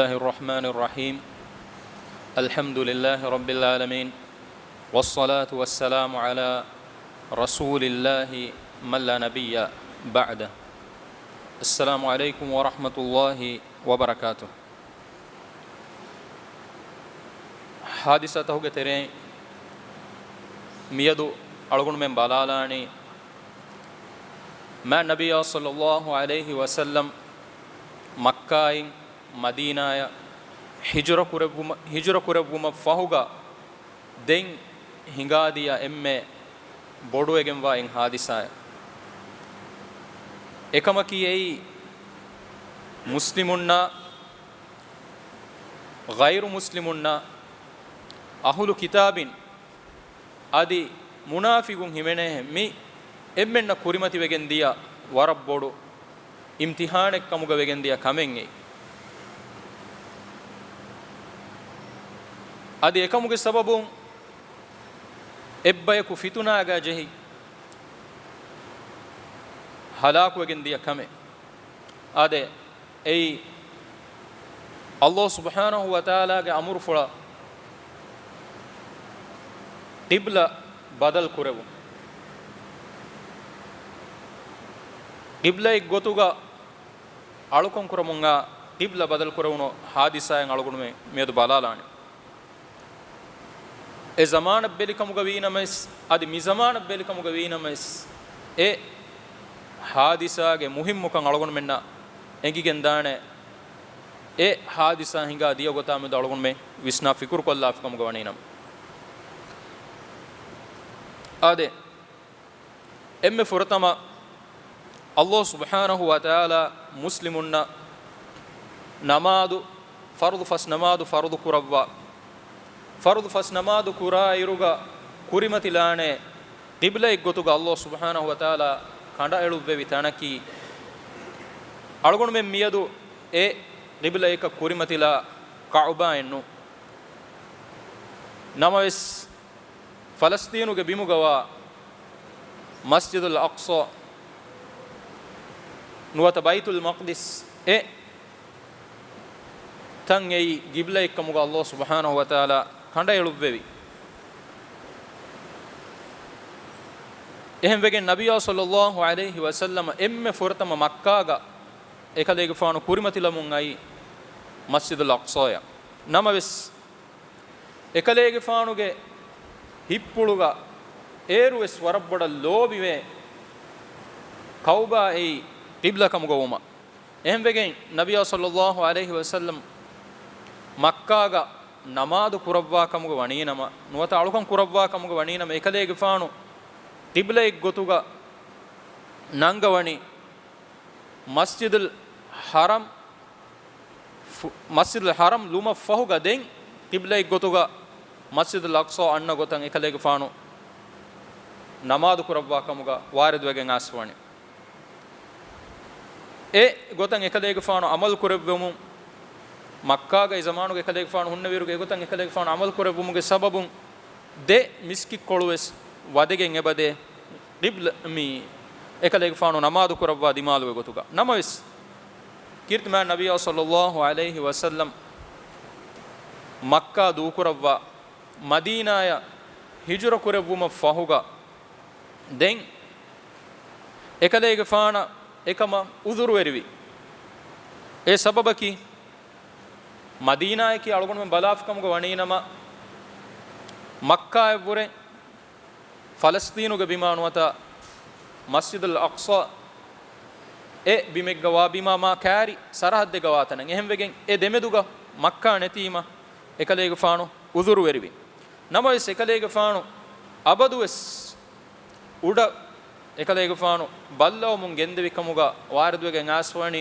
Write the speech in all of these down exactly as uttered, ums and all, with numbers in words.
الله الرحمن الرحيم. الحمد لله رب العالمين. والصلاة والسلام على رسول الله من لا نبي بعده. السلام عليكم ورحمة الله وبركاته. ހާދިސާތަކުގެ ތެރެއިން މިއަދު އަޅުގަނޑުމެން ބަލާލާނީ، މާތް ނަބިއްޔާ ޞައްލައްލާހު ޢަލައިހި ވަސައްލަމް މައްކާއިން މަދީނާއަށް ހިޖުރަ ކުރެއްވުމަށް، ހިޖުރަ ކުރެއްވުމަށް ފަހުގަ ދެން ހިނގާދިޔަ އެންމެ ބޮޑުވެގެންވާ އެއް ހާދިސާއެއް. އެކަމަކީ އެއީ މުސްލިމުންނާ ޣައިރު މުސްލިމުންނާ އަހުލު ކިތާބިން އަދި މުނާފިގުން ހިމެނޭހެން މި އެންމެންނަށް ކުރިމަތިވެގެން ދިޔަ ވަރަށް ބޮޑު އިމްތިހާނެއް ކަމުގަ ވެގެން ދިޔަ ކަމެއް އެއީ. އަދި އެކަމުގެ ސަބަބުން އެއްބަޔަކު ފިތުނާގަ ޖެހި ހަލާކުވެގެން ދިޔަ ކަމެއް. އާދެ، އެއީ، ﷲ ސުބްޙާނަހޫ ވަތަޢާލާގެ އަމުރުފުޅަށް ޤިބްލަ ބަދަލު ކުރެވުން. ޤިބްލައެއް ގޮތުގަ އަޅުކަން ކުރަމުން އާ ޤިބްލަ ބަދަލު ކުރެވުނު ހާދިސާއެއް އަޅުގަނޑުމެން މިއަދު ބަލާލާނެ. އެ ޒަމާނަށް ބެލިކަމުގަ ވީނަމަވެސް، އަދި މި ޒަމާނަށް ބެލިކަމުގަ ވީނަމަވެސް، އެ ހާދިސާގެ މުހިއްމުކަން އަޅުގަނޑުމެންނަށް އެނގިގެންދާނެ. އެ ހާދިސާ ހިނގާ ދިޔަ ގޮތާ މެދު އަޅުގަނޑުމެން ވިސްނާ ފިކުރުކޮށްލާފިކަމުގަ ވަނީނަމަ. އާދެ، އެންމެ ފުރަތަމަ، ﷲ ސުބްޙާނަހޫ ވަތަޢާލާ މުސްލިމުންނަށް ނަމާދު، ފަރުޟު ފަސް ނަމާދު ފަރުޟު ކުރައްވާ، ފަރުޟު ފަސް ނަމާދު ކުރާ އިރުގަ ކުރިމަތިލާނެ ޤިބްލައެއް ގޮތުގަ ﷲ ސުބްޙާނަހޫ ވަތަޢާލާ ކަނޑައެޅުއްވެވި ތަނަކީ، އަޅުގަނޑުމެން މިއަދު އެ ޤިބްލައަކަށް ކުރިމަތިލާ ކަޢުބާއެއް ނޫން. ނަމަވެސް، ފަލަސްޠީނުގެ ބިމުގަވާ މަސްޖިދުލް އަޤްޞާ ނުވަތަ ބައިތުލް މަޤްދިސް އެ ތަން އެއީ ޤިބްލައެއްކަމުގަ ﷲ ސުބްޙާނަހޫ ވަތަޢާލާ ކަނޑައެޅުއްވެވި. އެހެންވެގެން ނަބިއްޔާ ޞައްލައްލާހު ޢަލައިހި ވަސައްލަމަ އެންމެ ފުރަތަމަ މައްކާގަ އެކަލޭގެފާނު ކުރިމަތިލަމުން އައީ މަސްޖިދުލް އަޤްޞާޔަށް. ނަމަވެސް، އެކަލޭގެފާނުގެ ހިތްޕުޅުގަ އޭރުވެސް ވަރަށް ބޮޑަށް ލޯބިވޭ ކަޢުބާ އެއީ ޤިބްލަކަމުގަ ވުމަށް. އެހެންވެގެން ނަބިއްޔާ ޞައްލައްލާހު ޢަލައިހި ވަސައްލަމް މައްކާގަ ނަމާދު ކުރައްވާ ކަމުގަ ވަނީނަމަ، ނުވަތަ އަޅުކަން ކުރައްވާ ކަމުގަ ވަނީނަމަ، އެކަލޭގެފާނު ޤިބްލައެއް ގޮތުގަ ނަންގަވަނީ މަސްޖިދުލް ޙަރަމް ފު-، މަސްޖިދުލް ޙަރަމް ލުމަށް ފަހުގަ ދެން ޤިބްލައެއް ގޮތުގަ މަސްޖިދުލް އަޤްޞާ އަންނަ ގޮތަށް އެކަލޭގެފާނު ނަމާދު ކުރައްވާ ކަމުގަ ވާރިދުވެގެން އައިސްފަވަނީ. އެ ގޮތަށް އެކަލޭގެފާނު ޢަމަލު ކުރެއްވެމުން މައްކާގައި ޒަމާނުގަ އެކަލޭގެފާނު ހުންނެވިއިރުގެ އެގޮތަށް އެކަލޭގެފާނު ޢަމަލު ކުރެއްވުމުގެ ސަބަބުން ދެ މިސްކިތްކޮޅުވެސް ވަދެގެން އެބަދޭ ޤިބްލަ މި އެކަލޭގެފާނު ނަމާދު ކުރައްވާ ދިމާލުވެ ގޮތުގަ. ނަމަވެސް، ކީރިތި މާތް ނަބިއްޔާ ޞައްލައްލާހު ޢަލައިހި ވަސައްލަމް މައްކާ ދޫކުރައްވާ މަދީނާޔަށް ހިޖުރަ ކުރެއްވުމަށް ފަހުގަ ދެން އެކަލޭގެފާނަށް އެކަމަށް ޢުޛުރުވެރިވި. އެ ސަބަބަކީ، މަދީނާއަކީ އަޅުގަނޑުމެން ބަލާފިކަމުގަ ވަނީނަމަ، މައްކާއަށްވުރެ ފަލަސްޠީނުގެ ބިމާ ނުވަތަ މަސްޖިދުލް އަޤްޞާ އެ ބިމެއްގަ ވާ ބިމާ މާ ކާރި ސަރަހައްދެއްގަ ވާތަނެއް. އެހެންވެގެން އެ ދެމެދުގަ މައްކާ ނެތީމަ އެކަލޭގެފާނު ޢުޛުރުވެރިވި. ނަމަވެސް އެކަލޭގެފާނު އަބަދުވެސް އުޑަށް އެކަލޭގެފާނު ބައްލަވަމުން ގެންދެވި ކަމުގަ ވާރިދުވެގެން އައިސްފަވަނީ،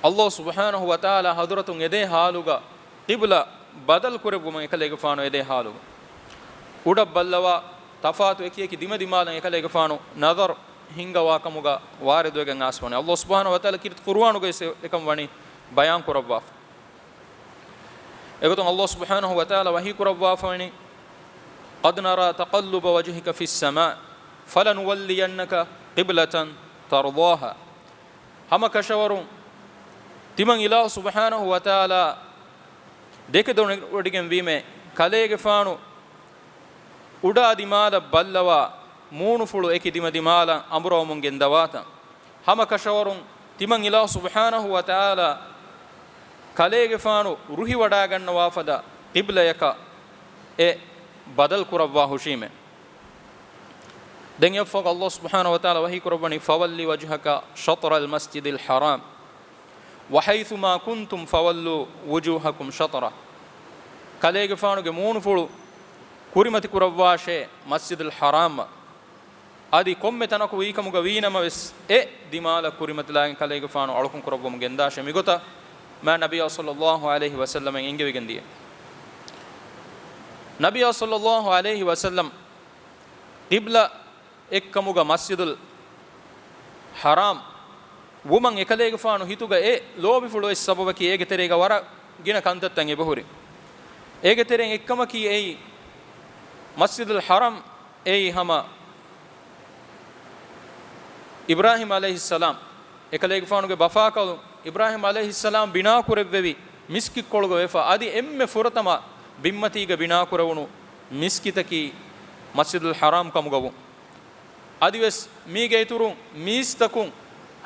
ﷲ ސުބްޙާނަހޫ ވަތަޢާލާ ޙަޟްރަތުން އެދޭ ޙާލުގަ ޤިބްލަ ބަދަލު ކުރެއްވުމަށް އެކަލޭގެފާނު އެދޭ ޙާލުގަ އުޑަށް ބައްލަވާ ތަފާތު އެކިއެކި ދިމަދިމާލަށް އެކަލޭގެފާނު ނަޒަރު ހިންގަވާ ކަމުގަ ވާރިދުވެގެން އައިސްފަވަނީ. ﷲ ސުބްޙާނަހޫ ވަތަޢާލާ ކީރިތި ޤުރުއާނުގައި އެކަން ވަނީ ބަޔާން ކުރައްވާފަ. އެގޮތުން ﷲ ސުބްޙާނަހޫ ވަތަޢާލާ ވަޙީ ކުރައްވާފަވަނީ، قَدْ نَرَىٰ تَقَلُّبَ وَجْهِكَ فِي السَّمَاءِ فَلَنُوَلِّيَنَّكَ قِبْلَةً تَرْضَاهَا. ހަމަ ކަށަވަރުން ތިމަން އިލާހު ސުބްޙާނަހު ވަތަޢާލާ ދެކެ ދޮނެވޮޑިގެންވީމޭ، ކަލޭގެފާނު އުޑާ ދިމާލަށް ބައްލަވާ، މޫނުފުޅު އެކި ދިމަ ދިމާލަށް އަނބުރަވަމުން ގެންދަވާތަން. ހަމަ ކަށަވަރުން ތިމަން އިލާހު ސުބްޙާނަހު ވަތަޢާލާ ކަލޭގެފާނު ރުހިވަޑާގަންނަވާ ފަދަ ޤިބްލަޔަކަށް އެ ބަދަލު ކުރައްވާ ހުށީމޭ. ދެން އެއަށްފަހު ﷲ ސުބްޙާނަހު ވަތަޢާލާ ވަޙީ ކުރައްވަނީ، فول وجهك شطر المسجد الحرام وحيث ما كنتم فولوا وجوهكم شطره. ކަލޭގެފާނުގެ މޫނުފުޅު ކުރިމަތި ކުރައްވާށޭ މަސްޖިދުލް ޙަރާމަށް. އަދި ކޮންމެ ތަނަކު ވީކަމުގަ ވީނަމަވެސް، އެ ދިމާލަށް ކުރިމަތިލާގެން ކަލޭގެފާނު އަޅުކަން ކުރައްވަމުން ގެންދާށޭ. މިގޮތަށް މާތް ނަބިއްޔާ ޞައްލައްލާހު ޢަލައިހި ވަސައްލަމައަށް އެންގެވިގެން ދިޔަ. ނަބިއްޔާ ޞައްލައްލާހު ޢަލައިހި ވަސައްލަމް ޤިބްލަ އެއްކަމުގަ މަސްޖިދުލް ޙަރާމް ވުމަށް އެކަލޭގެފާނު ހިތުގަ އެ ލޯބިފުޅު އޮތް ސަބަބަކީ އޭގެ ތެރޭގަ ވަރަށް ގިނަ ކަންތައްތައް އެބަހުރި. އޭގެ ތެރެއިން އެއްކަމަކީ އެއީ މަސްޖިދުލް ޙަރާމް އެއީ ހަމަ އިބްރާހީމް ޢަލައިހިއްސަލާމް، އެކަލޭގެފާނުގެ ބަފާކަލުން އިބްރާހީމް ޢަލައިހިއްސަލާމް ބިނާކުރެއްވެވި މިސްކިތްކޮޅުގަ ވެފަ، އަދި އެންމެ ފުރަތަމަ ބިންމަތީގަ ބިނާކުރެވުނު މިސްކިތަކީ މަސްޖިދުލް ޙަރާމް ކަމުގަ ވުން. އަދިވެސް މީގެ އިތުރުން މީސްތަކުން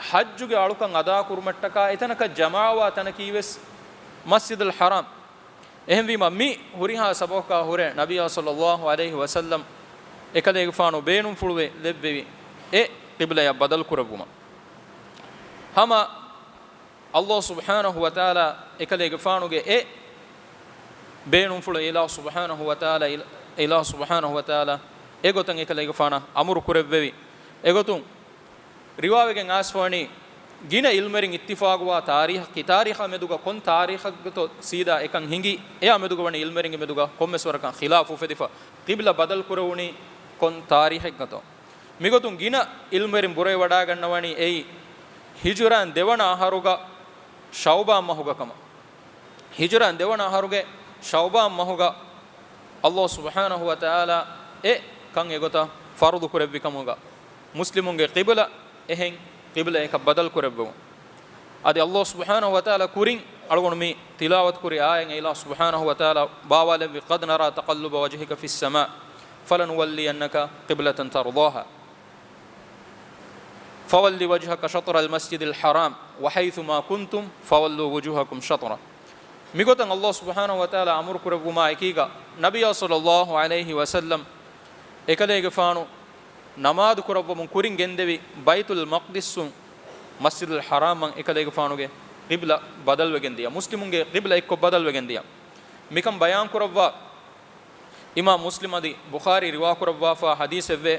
ޙައްޖުގެ އަޅުކަން އަދާކުރުމަށްޓަކާ އެތަނަކަށް ޖަމާވާ ތަނަކީވެސް މަސްޖިދުލް ޙަރާމް. އެހެންވީމަ، މި ހުރިހާ ސަބަބަކާ ހުރެ ނަބިއްޔާ ޞައްލައްލާހު ޢަލައިހި ވަސައްލަމް އެކަލޭގެފާނު ބޭނުންފުޅުވެ ލެއްވެވި އެ ޤިބްލަޔަށް ބަދަލު ކުރެއްވުމަށް. ހަމަ ﷲ ސުބްޙާނަހު ވަތަޢާލާ އެކަލޭގެފާނުގެ އެ ބޭނުންފުޅު އިލާހު ސުބްޙާނަހު ވަތަޢާލާ، އިލާ-، އިލާހު ސުބްޙާނަހު ވަތަޢާލާ އެގޮތަށް އެކަލޭގެފާނަށް އަމުރު ކުރެއްވެވި. އެގޮތުން ރިވާވެގެން އައިސްފަވަނީ، ގިނަ އިލްމުވެރިން އިއްތިފާގުވާ ތާރީޚަކީ، ތާރީޚާ މެދުގަ ކޮން ތާރީޚެއްގަތޯ ސީދާ އެކަން ހިނގި، އެއާ މެދުގަ ވަނީ އިލްމުވެރިންގެ މެދުގަ ކޮންމެސް ވަރަކަށް ޚިލާފު އުފެދިފަ، ޤިބްލަ ބަދަލު ކުރެވުނީ ކޮން ތާރީޚެއްގަތޯ. މިގޮތުން ގިނަ އިލްމުވެރިން ބުރަވެވަޑާގަންނަވަނީ އެއީ ހިޖުރާން ދެވަނަ އަހަރުގަ ޝަޢުބާން މަހުގަ ކަމަށް. ހިޖުރާން ދެވަނަ އަހަރުގެ ޝަޢުބާން މަހުގަ ﷲ ސުބްޙާނަހު ވަތަޢާލާ އެ ކަން އެގޮތަށް ފަރުޟު ކުރެއްވި ކަމުގަ، މުސްލިމުންގެ ޤިބްލަ އެހެން ޤިބްލައަކަށް ބަދަލު ކުރެއްވުމުން. އަދި ﷲ ސުބްޙާނަހު ވަތަޢާލާ ކުރިން އަޅުގަނޑު މި ތިލާވަތު ކުރި އާޔަތް އިލާހު ސުބްޙާނަހު ވަތަޢާލާ ބާވާލެއްވި، قد نرى تقلب وجهك في السماء فلنولينك قبلة ترضاها فول وجهك شطر المسجد الحرام وحيث ما كنتم فولوا وجوهكم شطره. މިގޮތަށް ﷲ ސުބްޙާނަހު ވަތަޢާލާ އަމުރު ކުރެއްވުމާ އެކީގަ، ނަބިއްޔާ ޞައްލައްލާހު ޢަލައިހި ވަސައްލަމް އެކަލޭގެފާނު ނަމާދު ކުރައްވަމުން ކުރިން ގެންދެވި ބައިތުލް މަޤްދިސްއުން މަސްޖިދުލް ޙަރާމަށް އެކަލޭގެފާނުގެ ޤިބްލަ ބަދަލުވެގެން ދިޔަ، މުސްލިމުންގެ ޤިބްލަ އެއްކޮށް ބަދަލުވެގެން ދިޔަ. މިކަން ބަޔާން ކުރައްވާ އިމާމް މުސްލިމް އަދި ބުޚާރީ ރިވާ ކުރައްވާފާ ޙަދީޘެއްވޭ.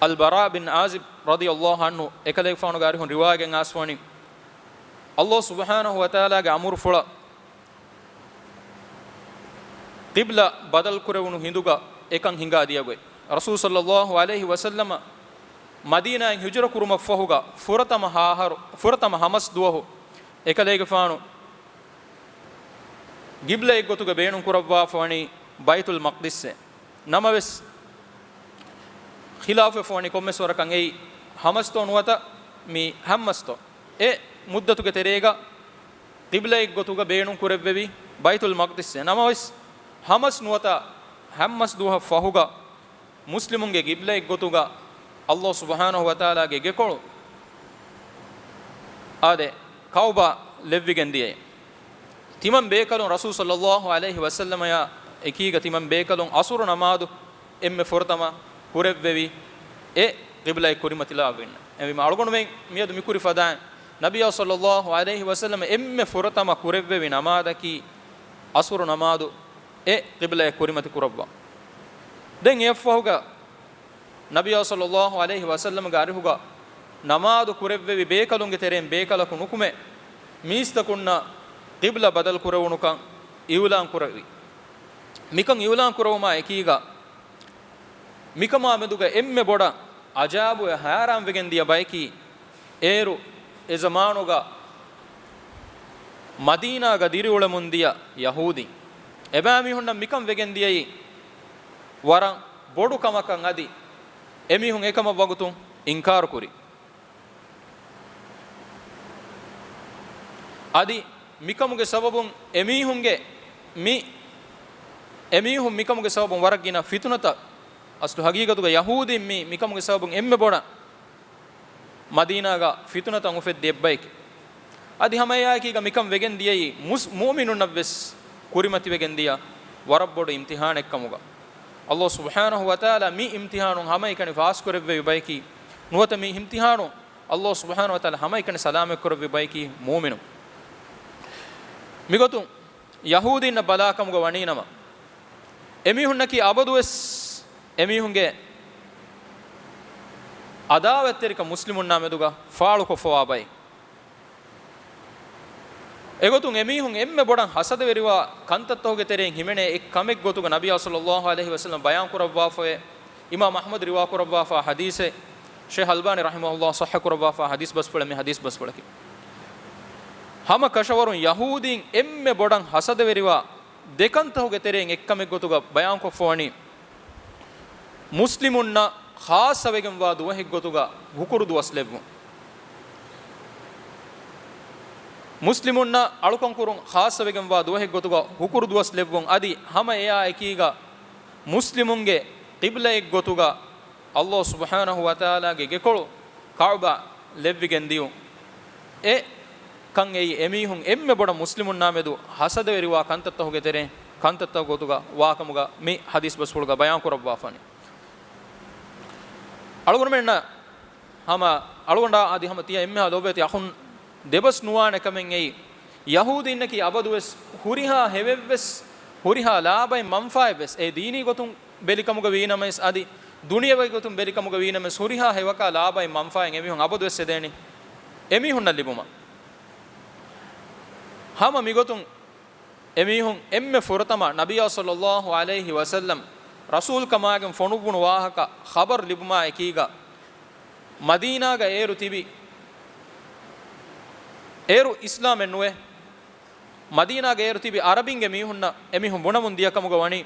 އަލްބަރާ ބިން ޢާޒިބް ރަޟިޔައްލާހު ޢަންހު އެކަލޭގެފާނުގެ އަރިހުން ރިވާވެގެން އައިސްފަވަނީ، ﷲ ސުބްޙާނަހު ވަތަޢާލާގެ އަމުރުފުޅަށް ޤިބްލަ ބަދަލު ކުރެވުނު ހިނދުގަ އެކަން ހިނގާ ދިޔަ ގޮތް. ރަސޫލު ޞައްލައްލާހު ޢަލައިހި ވަސައްލަމަ މަދީނާއިން ހިޖުރަ ކުރުމަށްފަހުގަ ފުރަތަމަ ހަ-، އަހަރު، ފުރަތަމަ ހަމަސް ދުވަހު އެކަލޭގެފާނު ޤިބްލައެއްގޮތުގަ ބޭނުން ކުރައްވާފަވަނީ ބައިތުލް މަޤްދިސްއެއް. ނަމަވެސް، ޚިލާފުވެފަވަނީ ކޮންމެސް ވަރަކަށް އެއީ ހަމަސްތޯ ނުވަތަ މި ހައްމަސްތޯ؟ އެ މުއްދަތުގެ ތެރޭގަ ޤިބްލައެއްގޮތުގަ ބޭނުން ކުރެއްވެވި ބައިތުލް މަޤްދިސްއެއް. ނަމަވެސް، ހަމަސް ނުވަތަ ހައްމަސް ދުވަހަށް ފަހުގަ މުސްލިމުންގެ ޤިބްލައެއްގޮތުގަ ﷲ ސުބްޙާނަހު ވަތަޢާލާގެ ގެކޮޅު އާދެ، ކަޢުބާ ލެއްވިގެން ދިޔައޭ. ތިމަން ބޭކަލުން ރަސޫލު ޞައްލައްލާހު ޢަލައިހި ވަސައްލަމަޔާ އެކީގަ ތިމަން ބޭކަލުން ޢަޞުރު ނަމާދު އެންމެ ފުރަތަމަ ކުރެއްވެވި އެ ޤިބްލައެއް ކުރިމަތިލާ އިންނަ. އެހެންވީމަ އަޅުގަނޑުމެން މިއަދު މިކުރި ފަދައިން، ނަބިއްޔާ ޞައްލައްލާހު ޢަލައިހި ވަސައްލަމަ އެންމެ ފުރަތަމަ ކުރެއްވެވި ނަމާދަކީ ޢަޞުރު ނަމާދު އެ ޤިބްލައެއް ކުރިމަތި ކުރައްވާ. ދެން އެއަށްފަހުގަ ނަބިއްޔާ ޞައްލައްލާހު ޢަލައިހި ވަސައްލަމަގެ އަރިހުގަ ނަމާދު ކުރެއްވެވި ބޭކަލުންގެ ތެރެއިން ބޭކަލަކު ނުކުމެ، މީސްތަކުންނަށް ޤިބްލަ ބަދަލު ކުރެވުނުކަން އިޢުލާން ކުރެވި. މިކަން އިޢުލާން ކުރެވުމާ އެކީގަ، މިކަމާ މެދުގަ އެންމެ ބޮޑަށް އަޖައިބުވެ ހައިރާންވެގެން ދިޔަ ބަޔަކީ، އޭރު އެ ޒަމާނުގަ މަދީނާގަ ދިރިއުޅެމުން ދިޔަ ޔަހޫދީން. އެބައިމީހުންނަށް މިކަން ވެގެން ދިޔައީ ވަރަށް ބޮޑު ކަމަކަށް. އަދި އެމީހުން އެކަމަށް ވަގުތުން އިންކާރު ކުރި. އަދި މިކަމުގެ ސަބަބުން އެމީހުންގެ މި، އެމީހުން މިކަމުގެ ސަބަބުން ވަރަށް ގިނަ ފިތުނަތައް، އަސްލު ހަގީގަތުގަ ޔަހޫދީން މި، މިކަމުގެ ސަބަބުން އެންމެ ބޮޑަށް މަދީނާގަ ފިތުނަތައް އުފެއްދި އެއްބަޔަކީ. އަދި ހަމަ އެއާއެކީގަ މިކަން ވެގެން ދިޔައީ މުސް-، މުއުމިނުންނަށްވެސް ކުރިމަތިވެގެން ދިޔަ ވަރަށް ބޮޑު އިމްތިހާނެއްކަމުގަ. އައްލާހު ސުބްޙާނަހު ވަތަޢާލާ މި އިމްތިހާނުން ހަމައެކަނި ފާސްކުރެއްވެވި ބަޔަކީ، ނުވަތަ މި އިމްތިހާނުން އައްލާހު ސުބްޙާނަހު ވަތަޢާލާ ހަމައެކަނި ސަލާމަތްކުރެއްވި ބަޔަކީ މުއުމިނުން. މިގޮތުން ޔަހޫދީންނަށް ބަލާކަމުގަ ވަނީނަމަ، އެމީހުންނަކީ އަބަދުވެސް އެމީހުންގެ އަދާވަތްތެރިކަން މުސްލިމުންނާ މެދުގަ ފާޅުކޮށްފަވާ ބައެއް. އެގޮތުން އެމީހުން އެންމެ ބޮޑަށް ހަސަދަވެރިވާ ކަންތައްތަކުގެ ތެރެއިން ހިމެނޭ އެއް ކަމެއް ގޮތުގަ ނަބިއްޔާ ޞައްލައްލާހު ޢަލައިހި ވަސައްލަމަ ބަޔާން ކުރައްވާފައޭ. އިމާމް އަޙްމަދު ރިވާ ކުރައްވާފާ ޙަދީޘެއް، ޝޭޚް އަލްބާނީ ރަޙިމަހުﷲ ޞައްޙަ ކުރައްވާފާ ޙަދީޘް ބަސްފުޅެއް މި ޙަދީޘް ބަސްފުޅަކީ. ހަމަ ކަށަވަރުން ޔަހޫދީން އެންމެ ބޮޑަށް ހަސަދަވެރިވާ ދެ ކަންތަކުގެ ތެރެއިން އެއްކަމެއް ގޮތުގަ ބަޔާންކޮށްފަވަނީ، މުސްލިމުންނަށް ޚާއްޞަވެގެންވާ ދުވަހެއްގޮތުގަ ހުކުރު ދުވަސް ލެއްވުން. މުސްލިމުންނަށް އަޅުކަންކުރުން ޚާއްޞަވެގެންވާ ދުވަހެއްގޮތުގަ ހުކުރު ދުވަސް ލެއްވުން. އަދި ހަމަ އެއާ އެކީގަ މުސްލިމުންގެ ޤިބްލައެއްގޮތުގަ އައްލާހު ސުބްޙާނަހު ވަތަޢާލާގެ ގެކޮޅު ކަޢުބާ ލެއްވިގެން ދިޔުން. އެ ކަން އެއީ އެމީހުން އެންމެ ބޮޑަށް މުސްލިމުންނާ މެދު ހަސަދަވެރިވާ ކަންތައްތަކުގެ ތެރެއިން ކަންތައްތަކުގެ ގޮތުގަ ވާކަމުގަ މި ޙަދީޘް ބަސްފުޅުގަ ބަޔާން ކުރައްވާފާނެ. އަޅުގަނޑުމެންނަށް ހަމަ އަޅުގަނޑާ އަދި ހަމަ ތިޔަ އެންމެހާ ލޯބިވެތި އަޚުން ދެބަސް ނުވާނެ ކަމެއް އެއީ، ޔަހޫދީންނަކީ އަބަދުވެސް ހުރިހާ ހެވެއްވެސް، ހުރިހާ ލާބައެއް މަންފާއެއްވެސް، އެ ދީނީ ގޮތުން ބެލިކަމުގަ ވީނަމަވެސް، އަދި ދުނިޔެވީ ގޮތުން ބެލިކަމުގަ ވީނަމަވެސް، ހުރިހާ ހެޔޮކާ ލާބައެއް މަންފާއެއް އެމީހުން އަބަދުވެސް އެދޭނީ އެމީހުންނަށް ލިބުމަށް. ހަމަ މިގޮތުން އެމީހުން އެންމެ ފުރަތަމަ ނަބިއްޔާ ޞައްލައްލާހު ޢަލައިހި ވަސައްލަމް ރަސޫލްކަމާގެން ފޮނުއްވުނު ވާހަކަ ޚަބަރު ލިބުމާ އެކީގަ، މަދީނާގަ އޭރު ތިބި، އޭރު އިސްލާމެއް ނުވެ، މަދީނާގަ އޭރު ތިބި އަރަބިންގެ މީހުންނަށް އެމީހުން ބުނަމުން ދިޔަކަމުގަ ވަނީ،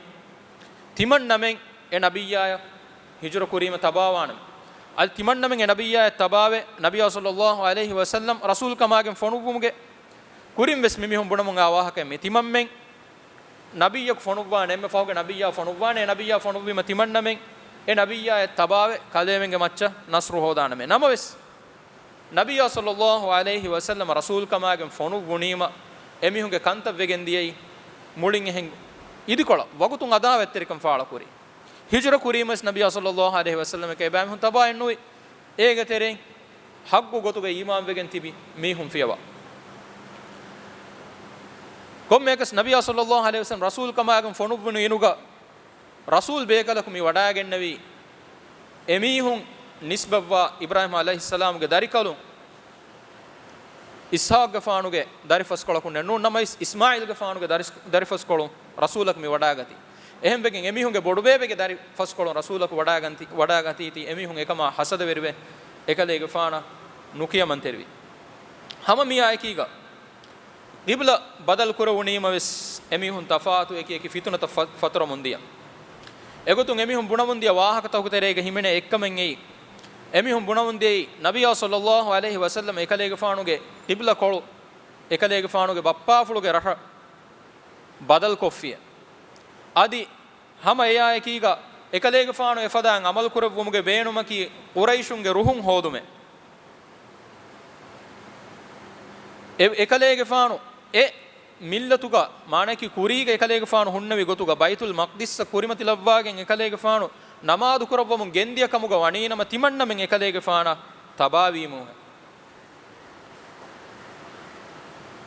ތިމަންނަމެން އެ ނަބިއްޔާޔަށް ހިޖުރަ ކުރީމަ ތަބާވާނަމޭ. އަދި ތިމަންނަމެން އެ ނަބިއްޔާޔަށް ތަބާވެ، ނަބިއްޔާ ޞައްލައްލާހު ޢަލައިހި ވަސައްލަމް ރަސޫލްކަމާގެން ފޮނުއްވުމުގެ ކުރިން ވެސް މި މީހުން ބުނަމުން އާ ވާހަކައެއް މި ތިމަންމެން ނަބިއްޔަކު ފޮނުއްވާނެ، އެންމެ ފަހުގެ ނަބިއްޔާ ފޮނުއްވާނެ، އެ ނަބިއްޔާ ފޮނުއްވީމަ ތިމަންނަމެން އެ ނަބިއްޔާޔަށް ތަބާވެ، ކަލޭމެންގެ މައްޗަށް ނަޞްރު ހޯދާނަމޭ. ނަމަވެސް، ނަބިއްޔާ ޞައްލައްލާހު ޢަލައިހި ވަސައްލަމަ ރަސޫލްކަމާގެން ފޮނުއްވުނީމަ، އެމީހުންގެ ކަންތައް ވެގެން ދިޔައީ މުޅިން އެހެން އިދިކޮޅަށް ވަގުތުން އަދާވަތްތެރިކަން ފާޅަކުރި. ހިޖުރަ ކުރީމަސް ނަބިއްޔާ ޞައްލައްލާހު ޢަލައިހި ވަސައްލަމަކަށް އެބައިމީހުން ތަބާއެއްނުވި. އޭގެ ތެރެއިން ޙައްޤު ގޮތުގަ އީމާންވެގެން ތިބި މީހުން ފިޔަވާ. ކޮންމެއަކަސް ނަބިއްޔާ ޞައްލައްލާހު ޢަލައިހި ވަސައްލަމަ ރަސޫލްކަމާގެން ފޮނުއްވުނު އިނުގަ، ރަސޫލް ބޭކަލަކު މި ވަޑައިގެންނެވީ، އެމީހުން ނިސްބަތްވާ އިބްރާހީމް ޢަލައިހިއްސަލާމުގެ ދަރިކަލުން، އިސްޙާޤްގެފާނުގެ ދަރިފަސްކޮޅަކުންނެއް ނޫން، ނަމަވެސް އިސްމާޢީލްގެފާނުގެ ދަރި، ދަރިފަސްކޮޅުން ރަސޫލަކު މި ވަޑައިގަތީ. އެހެންވެގެން އެމީހުންގެ ބޮޑުބޭބެގެ ދަރިފަސްކޮޅުން ރަސޫލަކު ވަޑައިގަންތި، ވަޑައިގަތީތީ އެމީހުން އެކަމާ ހަސަދަވެރިވެ، އެކަލޭގެފާނަށް ނުކިޔަމަންތެރިވި. ހަމަ މިއާ އެކީގަ، ޤިބްލަ ބަދަލު ކުރެވުނީމަވެސް، އެމީހުން ތަފާތު އެކި އެކި ފިތުނަތައް ފަ، ފަތުރަމުންދިޔަ. އެގޮތުން އެމީހުން ބުނަމުންދިޔަ ވާހަކަތަކުގެ ތެރޭގަ ހިމެނޭ އެއްކަމެއް އެއީ، އެމީހުން ބުނަމުންދިޔައީ، ނަބިއްޔާ ޞައްލައްލާހު ޢަލައިހި ވަސައްލަމަ އެކަލޭގެފާނުގެ ޤިބްލަ ކޮޅު، އެކަލޭގެފާނުގެ ބައްޕާފުޅުގެ ރަށަށް ބަދަލުކޮށްފިޔަ. އަދި ހަމަ އެއާއެކީގަ، އެކަލޭގެފާނު އެފަދައިން ޢަމަލުކުރެއްވުމުގެ ބޭނުމަކީ، ޤުރައިޝުންގެ ރުހުން ހޯދުމެއް. އެ، އެކަލޭގެފާނު އެ މިއްލަތުގަ، މާނައަކީ ކުރީގަ އެކަލޭގެފާނު ހުންނެވި ގޮތުގަ، ބައިތުލް މަޤްދިސްއަށް ކުރިމަތިލައްވާގެން އެކަލޭގެފާނު ނަމާދުކުރައްވަމުން ގެންދިޔަ ކަމުގަ ވަނީނަމަ، ތިމަންނަމެން އެކަލޭގެފާނަށް ތަބާވީމުހެން.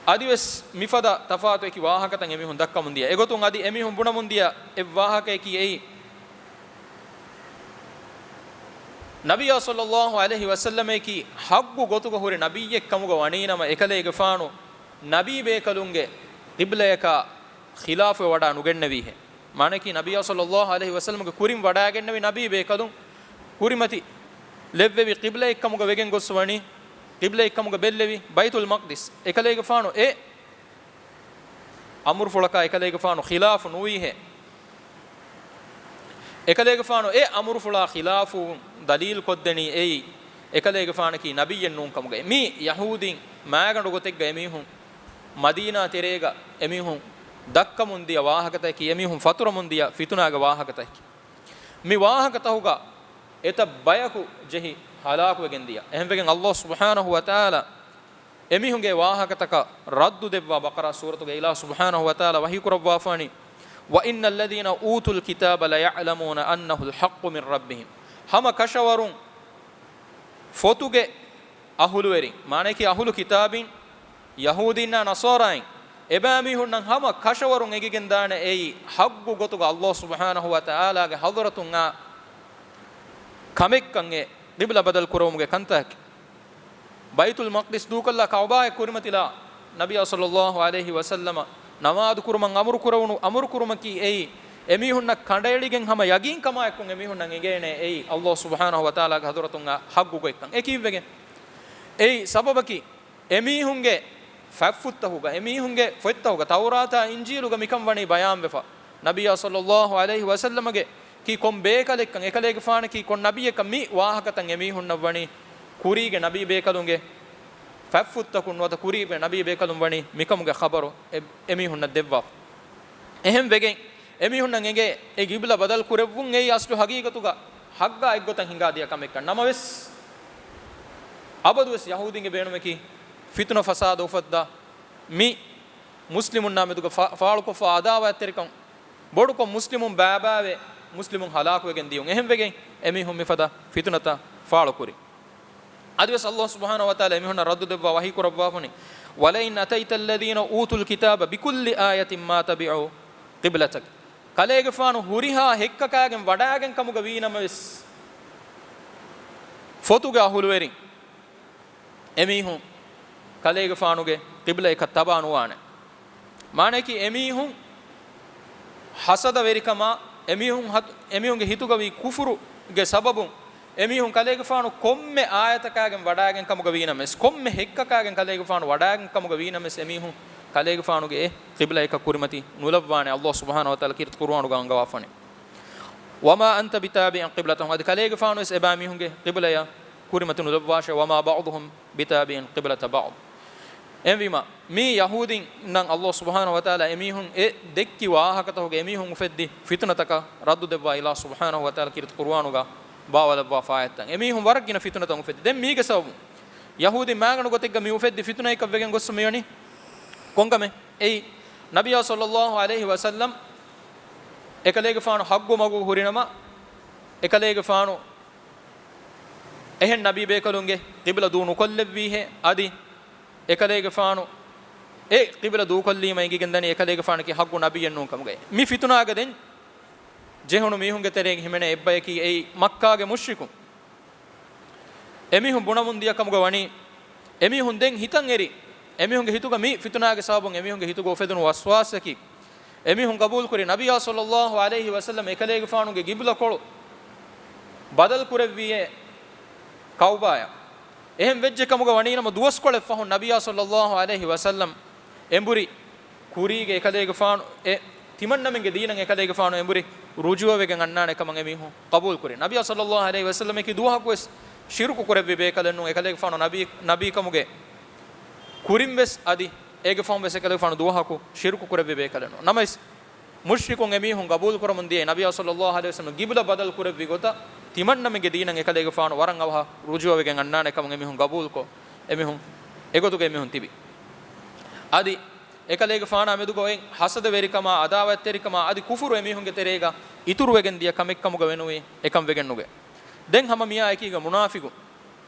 އަދިވެސް މިފަދަ ތަފާތު އެކި ވާހަކަތައް އެމީހުން ދައްކަމުން ދިޔަ. އެގޮތުން އަދި އެމީހުން ބުނަމުން ދިޔަ އެއް ވާހަކައަކީ އެއީ، ނަބިއްޔާ ޞައްލައްލާހު ޢަލައިހި ވަސައްލަމަކީ ޙައްޤު ގޮތުގަ ހުރި ނަބިއްޔެއް ކަމުގަ ވަނީނަމަ، އެކަލޭގެފާނު ނަބީ ބޭކަލުންގެ ޤިބްލަޔަކާ ޚިލާފުވެ ވަޑާ ނުގެންނެވީހެން. މާނައަކީ، ނަބިއްޔާ ޞައްލައްލާހު ޢަލައިހި ވަސައްލަމަގެ ކުރިން ވަޑައިގެންނެވި ނަބީ ބޭކަލުން ކުރިމަތި ލެއްވެވި ޤިބްލައެއްކަމުގަ ވެގެން ގޮސް ވަނީ، ޤިބްލައެއްކަމުގަ ބެއްލެވި ބައިތުލް މަޤްދިސް. އެކަލޭގެފާނު އެ އަމުރުފުޅަކާ އެކަލޭގެފާނު ޚިލާފު ނުވީހޭ. އެކަލޭގެފާނު އެ އަމުރުފުޅާ ޚިލާފުވުން ދަލީލު ކޮށްދެނީ އެއީ، އެކަލޭގެފާނަކީ ނަބިއްޔެއް ނޫން ކަމުގައި. މީ ޔަހޫދީން މާގަނޑު ގޮތެއްގަ އެމީހުން މަދީނާ ތެރޭގަ އެމީހުން ދައްކަމުން ދިޔަ ވާހަކަތަކަކީ، އެމީހުން ފަތުރަމުން ދިޔަ ފިތުނާގެ ވާހަކަތަކަކީ. މި ވާހަކަތަކުގަ އެތައް ބަޔަކު ޖެހި ހަލާކުވެގެން ދިޔަ. އެހެންވެގެން ﷲ ސުބްޙާނަހޫ ވަތަޢާލާ އެމީހުންގެ ވާހަކަތަކަށް ރައްދު ދެއްވާ ބަޤަރާ ސޫރަތުގައި އިލާހު ސުބްޙާނަހޫ ވަތަޢާލާ ވަޙީ ކުރައްވާފާނީ، "وَإِنَّ الَّذِينَ أُوتُوا الْكِتَابَ لَيَعْلَمُونَ أَنَّهُ الْحَقُّ مِنْ رَبِّهِمْ." ހަމަ ކަށަވަރުން ފޮތުގެ އަހުލުވެރިން، މާނައަކީ އަހުލު ކިތާބީން، ޔަހޫދީންނާ ނަޞާރާއިން، އެބައިމީހުންނަށް ހަމަ ކަށަވަރުން އެނގިގެންދާނެ އެއީ ޙައްޤު ގޮތުގަ ﷲ ސުބްޙާނަހޫ ވަތަޢާލާގެ ޙަޟްރަތުން އާ ކަމެއްކަން އެ ޤިބްލަ ބަދަލު ކުރެވުމުގެ ކަންތަކަކީ. ބައިތުލް މަޤްދިސް ދޫކޮށްލާ ކަޢުބާއެއް ކުރިމަތިލާ ނަބިއްޔާ ޞައްލައްލާހު ޢަލައިހި ވަސައްލަމަ ނަމާދު ކުރުމަށް އަމުރު ކުރެވުނު، އަމުރު ކުރުމަކީ އެއީ އެމީހުންނަށް ކަނޑައެޅިގެން ހަމަ ޔަގީންކަމާއެކު އެމީހުންނަށް އެނގޭނެ އެއީ ﷲ ސުބްޙާނަހޫ ވަތަޢާލާގެ ޙަޟްރަތުން އާ ޙައްޤު ގޮތްކަން. އެ ކީއްވެގެން؟ އެއީ ސަބަބަކީ އެމީހުންގެ ފަތްފުށްތަކުގަ، އެމީހުންގެ ފޮތްތަކުގަ، ތައުރާތާ އިންޖީލުގަ މިކަން ވަނީ ބަޔާންވެފަ. ނަބިއްޔާ ޞައްލައްލާހު ޢަލައިހި ވަސައްލަމަގެ ކީ ކޮން ބޭކަލެއްކަން، އެކަލޭގެފާނަކީ ކޮން ނަބިއްޔެއްކަން މި ވާހަކަތައް އެމީހުންނަށް ވަނީ ކުރީގެ ނަބީ ބޭކަލުންގެ ފަތްފުށްތަކުން ނުވަތަ ކުރީގެ ނަބީ ބޭކަލުން ވަނީ މިކަމުގެ ޚަބަރު އެ-، އެމީހުންނަށް ދެއްވާފަ. އެހެން ވެގެން އެމީހުންނަށް އެނގޭ އެ ޤިބްލަ ބަދަލު ކުރެއްވުން އެއީ އަސްލު ޙަޤީޤަތުގަ ޙައްޤާ އެއްގޮތަށް ހިނގާދިޔަ ކަމެއްކަން. ނަމަވެސް، އަބަދުވެސް ޔަހޫދީންގެ ބޭނުމަކީ ފިތުނަ ފަސާދަ އުފައްދާ، މި މުސްލިމުންނާ މެދުގަ ފާ-، ފާޅުކޮށްފަ އަދާވާތްތެރިކަން ބޮޑުކޮށް، މުސްލިމުން ބައިބައިވެ، މުސްލިމުން ހަލާކުވެގެން ދިޔުން. އެހެންވެގެން އެމީހުން މިފަދަ ފިތުނަތައް ފާޅުކުރި. އަދިވެސް ﷲ ސުބްޙާނަހޫ ވަތަޢާލާ އެމީހުންނަށް ރައްދު ދެއްވާ ވަޙީ ކުރައްވާފަނީ، "وَلَئِنْ أَتَيْتَ الَّذِينَ أُوتُوا الْكِتَابَ بِكُلِّ آيَةٍ مَا تَبِعُوا قِبْلَتَكَ." ކަލޭގެފާނު ހުރިހާ ހެއްކަކާގެން ވަޑާގެން ކަމުގަ ވީނަމަވެސް، ފޮތުގެ އަހުލުވެރިން އެމީހުން ކަލޭގެފާނުގެ ޤިބްލައަކަށް ތަބާ ނުވާނެ. މާނައަކީ އެމީހުން ޙަސަދަވެރިކަމާ، އެމީހުން ހަތު-، އެމީހުންގެ ހިތުގަވީ ކުފުރުގެ ސަބަބުން އެމީހުން ކަލޭގެފާނު ކޮންމެ އާޔަތަކާގެން ވަޑާގެން ކަމުގަ ވީނަމަވެސް، ކޮންމެ ހެއްކަކާގެން ކަލޭގެފާނު ވަޑާގެން ކަމުގަ ވީނަމަވެސް، އެމީހުން ކަލޭގެފާނުގެ އެ ޤިބްލައަކަށް ކުރިމަތި ނުލައްވާނެ. ﷲ ސުބްޙާނަހޫ ވަތަޢާލާ ކީރިތި ޤުރުއާނުގަ އަންގަވާފަނީ، "وَمَا أَنْتَ بِتَابِعٍ قِبْلَتَهُمْ." އަދި ކަލޭގެފާނުވެސް އެބައިމީހުންގެ ޤިބްލަޔަށް ކުރިމަތި ނުލައްވާށޭ، "وَمَا بَعْضُهُمْ بِتَابِعٍ قِبْلَةَ بَعْضٍ." އެހެންވީމަ، މީ ޔަހޫދީންނަށް ﷲ ސުބްޙާނަހޫ ވަތަޢާލާ އެމީހުން އެ ދެއްކި ވާހަކަތަކުގަ އެމީހުން އުފެއްދި ފިތުނަތަކަށް ރައްދު ދެއްވާ އިލާހު ސުބްޙާނަހޫ ވަތަޢާލާ ކީރިތި ޤުރުއާނުގަ ބާވަލައްވާފަ އާޔަތްތައް. އެމީހުން ވަރަށް ގިނަ ފިތުނަތައް އުފެއްދި. ދެން މީގެ ސަބަބުން ޔަހޫދީން މާގަނޑު ގޮތެއްގަ މި އުފެއްދި ފިތުނައަކަށް ވެގެން ގޮސް މިވަނީ ކޮންކަމެއް؟ އެއީ، ނަބިއްޔާ ޞައްލައްލާހު ޢަލައިހި ވަސައްލަމް އެކަލޭގެފާނު ޙައްޤު މަގު ހުރިނަމަ، އެކަލޭގެފާނު އެހެން ނަބީ ބޭކަލުންގެ ޤިބްލަ ދޫ ނުކޮށްލެއްވީހޭ، އަދި އެކަލޭގެފާނު އެ ޤިބްލަ ދޫކޮށްލީމަ އެނގިގެންދަނީ އެކަލޭގެފާނަކީ ޙައްޤު ނަބިއްޔެއް ނޫން ކަމުގައި. މި ފިތުނާގަ ދެން ޖެހުނު މީހުންގެ ތެރެއިން ހިމެނޭ އެއްބަޔަކީ އެއީ މައްކާގެ މުޝްރިކުން. އެމީހުން ބުނަމުން ދިޔަ ކަމުގަ ވަނީ، އެމީހުން ދެން ހިތަށް އެރި، އެމީހުންގެ ހިތުގަ މި ފިތުނާގެ ސަބަބުން އެމީހުންގެ ހިތުގަ އުފެދުނު ވަސްވާސަކީ، އެމީހުން ޤަބޫލުކުރި ނަބިއްޔާ ޞައްލައްލާހު ޢަލައިހި ވަސައްލަމް އެކަލޭގެފާނުގެ ޤިބްލަކޮޅު ބަދަލު ކުރެއްވިއޭ ކަޢުބާއަށް. އެހެން ވެއްޖެ ކަމުގަ ވަނީނަމަ ދުވަސްކޮޅެއް ފަހުން ނަބިއްޔާ ޞައްލައްލާހު ޢަލައިހި ވަސައްލަމް އެނބުރި ކުރީގެ އެކަލޭގެފާނު އެ ތިމަންނަމެންގެ ދީނަށް އެކަލޭގެފާނު އެނބުރި ރުޖޫޢަވެގެން އަންނާނެ ކަމަށް އެމީހުން ޤަބޫލުކުރި. ނަބިއްޔާ ޞައްލައްލާހު ޢަލައިހި ވަސައްލަމަކީ ދުވަހަކުވެސް ޝިރުކު ކުރެއްވި ބޭކަލެއް ނޫން. އެކަލޭގެފާނު ނަބީ، ނަބީކަމުގެ ކުރިންވެސް އަދި އޭގެ ފަހުން ވެސް އެކަލޭގެފާނު ދުވަހަކު ޝިރުކު ކުރެއްވި ބޭކަލެއް ނޫން. ނަމަވެސް، މުޝްރިކުން އެމީހުން ޤަބޫލު ކުރަމުން ދިޔައީ ނަބިއްޔާ ޞައްލައްލާހު ޢަލައިހި ވަސައްލަމް ޤިބްލަ ބަދަލު ކުރެއްވި ގޮތަށް ތިމަންނަމެންގެ ދީނަށް އެކަލޭގެފާނު ވަރަށް އަވަހަށް ރުޖޫޢަވެގެން އަންނާނެ ކަމަށް އެމީހުން ޤަބޫލުކޮށް، އެމީހުން އެގޮތުގަ އެމީހުން ތިބި. އަދި އެކަލޭގެފާނާ މެދުގަ އޮތް ޙަސަދަވެރިކަމާ، ޢަދާވަތްތެރިކަމާ އަދި ކުފުރު އެމީހުންގެ ތެރޭގަ އިތުރުވެގެން ދިޔަ ކަމެއްކަމުގަ ވެނުވީ އެކަން ވެގެން ނުގެ. ދެން ހަމަ މިއާ އެކީގަ މުނާފިޤު